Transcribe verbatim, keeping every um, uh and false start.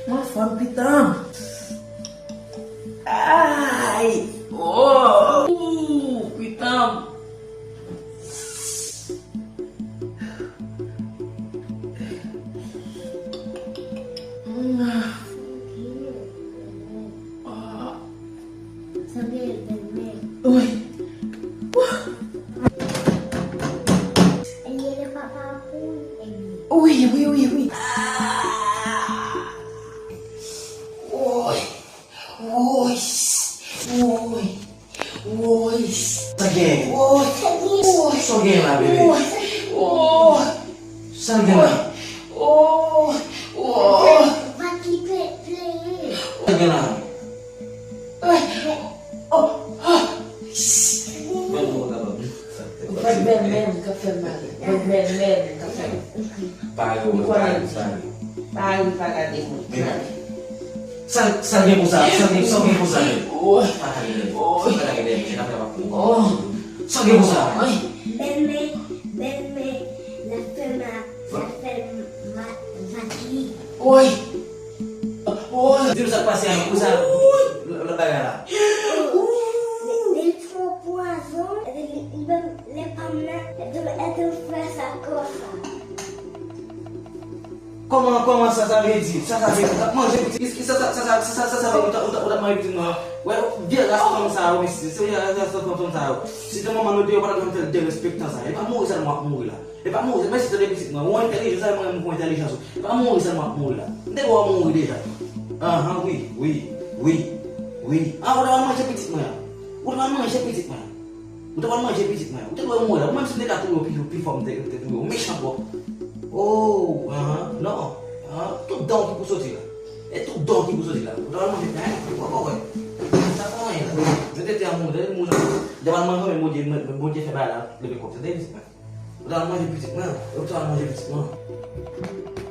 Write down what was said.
Mwen fanm pitan. Ay! Oh! Ou, pitan. Wi. Wi, wi, wi, wi. Woy. Woy. Woy. Woy. Sa gen? Woy. Woy. Sa gen la, bebe? Woy. Woy. Sa gen la? Woy. Woy. Sa gen la? Ay. Oh. Ah. Mwen mwen kapab. Vag bèlmè m ka fè m mal. Vag bèlmè m ka fè m. Pare w, pare, pare. Pare, pa gade mwen. Men, sa, sa gen pou sa, sa gen, sa gen pou sa, men. Pa gade, pa gade, men, jen ap fè m ap. Sa gen pou sa, men. Bèlmè, bèlmè, la fè m, la fè m, ma, vag li. Woy. Woy. Di m sa k pase a, pou sa, lòt bagay la. Li, li fè pwazon, li, li, li ban m lè pa m nan, e tou, e tou fè sa konsa. Kòman, kòman sa, sa vle di? Sa, sa vle di? Ou t ap manje pitit, sa, sa, sa vle di? Ou t ap, ou t ap manje pitit mwen an? Wè, vye ras fanm sa yo, mesye, se vye ras fanm sa yo. Si te manman nou te, yo pa t ap janm fè l derespektan sa. E pa mouri sèlman w ap mouri la. E pa mouri, mèsi tande pitit mwen. Ou entèlijan, sa mwen menm ou entèlijans ou. E pa mouri sèlman w ap mouri la. M te wè w mouri deja. Anhan, wi, wi, wi, wi. Ah, ou ta pral manje pitit mwen an. Ou ta pral manje pitit mwen an. Ou ta pral manje pitit mwen an. Ou te dwe mouri la. Ou menm si m te ka touye w pi, pi fò m te, te touye w. Mechan twòp. Oh, anhan, non. Anhan, tout dan w ki pou soti la. E tout dan w ki pou soti la. Ou ta pral manje, eh, ou pa wè. Sa pa anyen la. Mete tè a mouri, tande mouri. Devan manje, men Bondye, men Bondye fè bagay la, leve kòb. Tande pitit mwen. Ou ta al manje pitit mwen, ou ta al manje pitit mwen.